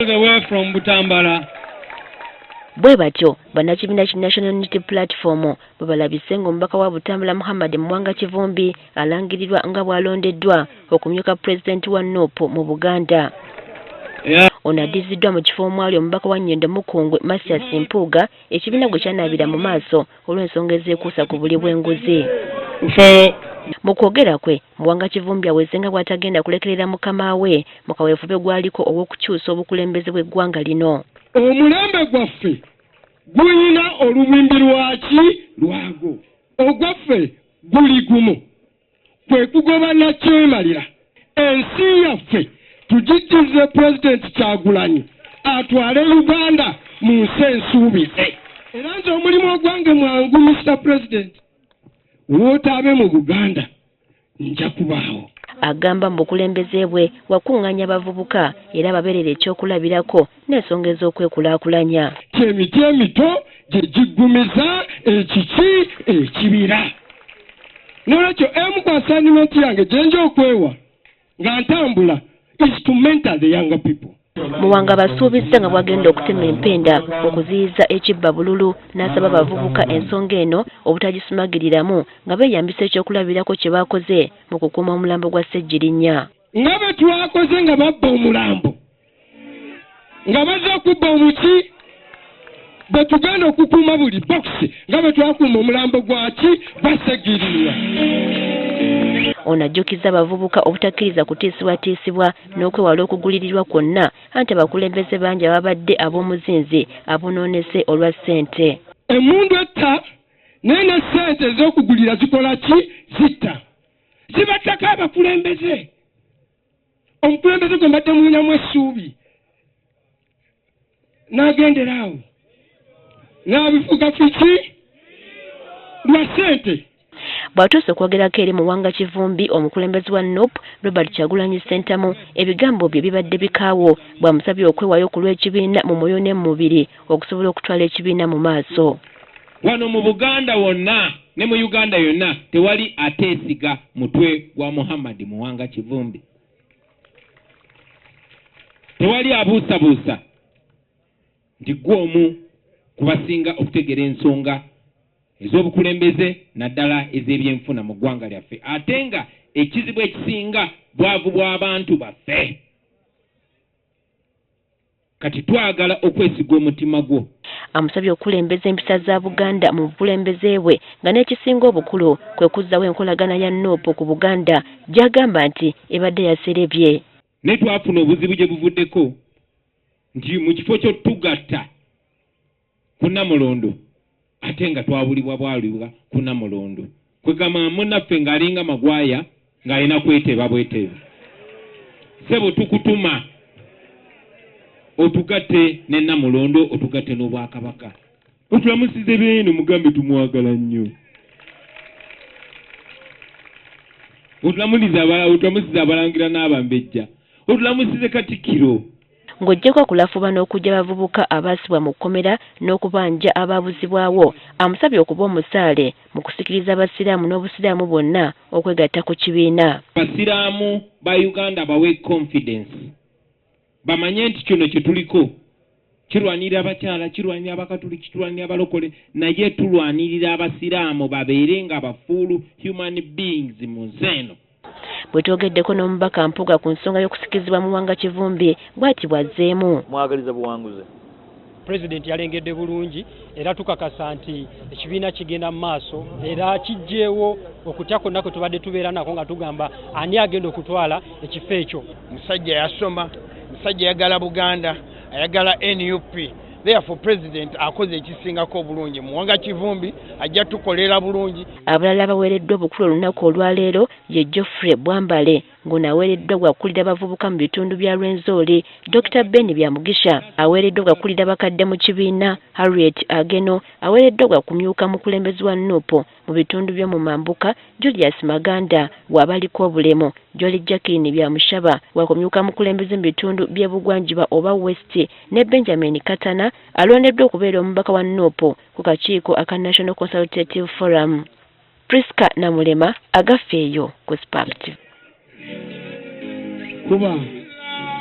The way from Butambala. Bwe batyo bannakibiina ki National Unity Platform bwe balabise ng'omubaka wa Butambala Muhammad Muwanga Kivumbi alangirirwa nga bw'alondeddwa okumyuka pulezidenti wa NUP mu Buganda. Ono addiziddwa mu kifo omwali omubaka wa Nnyendo Mukungwe Mathias Mpuuga ekibiina gwe kyanaabira mu maaso olw'ensonga ezeekuusa ku buli bw'enguzi. Mu kwogera kwe, Muwanga Kivumbi aweze nga bw'atagenda kulekerera mukama we mu kaweefube gw'aliko ow'okukyusa obukulembeze bw'eggwanga lino. Omulembe gwaffe gulina olubimbi lwaki lwago, ogwaffe guli gumu, kwe kugoba nakyemalira. Ensi yaffe tugijjuze Pulezidenti Kyagulanyi atwale Uganda mu nsi ensuubize. Era nze omulimu ogwange mwangu, Mr President, w'otaabe mu Buganda nja kubaawo. Agamba mu bukulembeze bwe wakuŋŋaanya abavubuka era ababeerera ekyokulabirako n'ensonga ez'okwekulaakulanya. Emiti emito gye giggumiza ekiki ekibira. N'olwekyo emu ku assignment yange gye nja okwewa nga ntambula is to mentor the younger people. Muwanga basuubizza nga bw'agenda okutema empenda okuziyiza ekibba bululu n'asaba abavubuka ensonga eno obutagisumagiriramu nga beeyambisa ekyokulabirako kye baakoze mu kukuuma omulambo gwa Ssegirinya. Nga bwe twakoze nga babba omulambo, nga bazze okubba omuki, bwe tugenda okukuuma buli bokisi nga bwe twakuuma omulambo gwaki gwa Ssegirinya. Ono ajjukizza abavubuka obutakkiriza kutiisibwatiisibwa n'okwewala okugulirirwa kwonna anti abakulembeze bangi ababadde ab'omuzinzi abonoonese olwa ssente. Emmundu etta naye ne ssente ez'okugulira zikola ki? Zitta. Zibattako abakulembeze. Omukulembeze gwe mbadde mulinamu essuubi n'agendera awo n'abifuga fiki lwa ssente. Bw'atuuse okwogerako eri Muwanga Kivumbi, omukulembeze wa NUP Robert Kyagulanyi Ssentamu, ebigambo bye bibadde bikaawo bw'amusabye okwewaayo ku lw'ekibiina mu mwoyo ne mu mubiri okusobola okutwala ekibiina mu maaso. Wano mu Buganda wonna ne mu Uganda yonna tewali ateesiga mutwe gwa Muhammad Muwanga Kivumbi. Tewali abuusabuusa nti ggwe omu ku basinga okutegeera ensonga ez'obukulembeze naddala ez'ebyenfuna mu ggwanga lyaffe ate nga ekizibu ekisinga bwavu bw'abantu baffe. Kati twagala okwesiga omutima gwo. Amusabye okukulembeza empisa za Buganda mu bukulembeze bwe nga n'ekisinga obukulu kwe kuzzawo enkolagana ya NUP ku Buganda gy'agamba nti ebadde yaserebye. Naye twafuna obuzibu gye buvuddeko nti mu kifo ky'otugatta ku Namulondo ate nga twabulibwa bwalibwa ku Namulondo. Kwegamba munnaffe ng'alinga magwaya ng'alina kweteeba bweteebe. Ssebo tukutuma otugatte ne Namulondo, otugatte n'Obwakabaka. Otulamusize beeno mugambe tumwagala nnyo. Otulamusize abalangira n'abambejja. Otulamusize Katikkiro. Ng'oggyeko okulafuubana okuggya abavubuka abaasibwa mu kkomera n'okubanja abaabuzibwawo, amusabye okuba omusaale mu kusikiriza Abasiraamu n'Obusiraamu bwonna okwegatta ku kibiina. Abasiraamu ba Uganda bawe confidence, bamanye nti kino kye tuliko kirwanirira abakyala, kirwanirira Abakatuliki, kirwanirira abalokole, naye tulwanirira Abasiraamu babeere nga bafuulu human beings mu nsi eno. Bwe twogeddeko n'omubaka Mpuuga ku nsonga y'okusikizibwa Muwanga Kivumbi, bw'ati bw'azzeemu. Mwagaliza buwanguzi. Pulezidenti yalengedde bulungi era tukakasa nti ekibiina kigenda mu maaso era kiggyeewo okutya kwonna kwe tubadde tubeera nako nga tugamba ani agenda okutwala ekifo ekyo. Musajja yasoma, musajja ayagala Buganda, ayagala NUP. Therefore President akoze ekisingako obulungi. Muwanga Kivumbi ajja tukolera bulungi. Abalala abaweereddwa obukulu olunaku olwaleero ye Geoffrey Bwambale ng'ono aweereddwa gwakukulira abavubuka mu bitundu bya Rwenzori, Dokita Ben Byamugisha aweereddwa gwakukulira abakadde mu kibiina, Harriet Ageno aweereddwa gwakumyuka mukulembeze wa NUP mu bitundu by'omu mambuka, Julius Maganda w'abaliko obulemu, Jolly Jacqueline Byamushaba wakumyuka mukulembeze mu bitundu by'ebugwanjuba oba West ne Benjamin Katana alondeddwa okubeera omubaka wa NUP ku kakiiko aka National Consultative Forum. Priska Namulema agaffe eyo ku Spark TV. Kuba.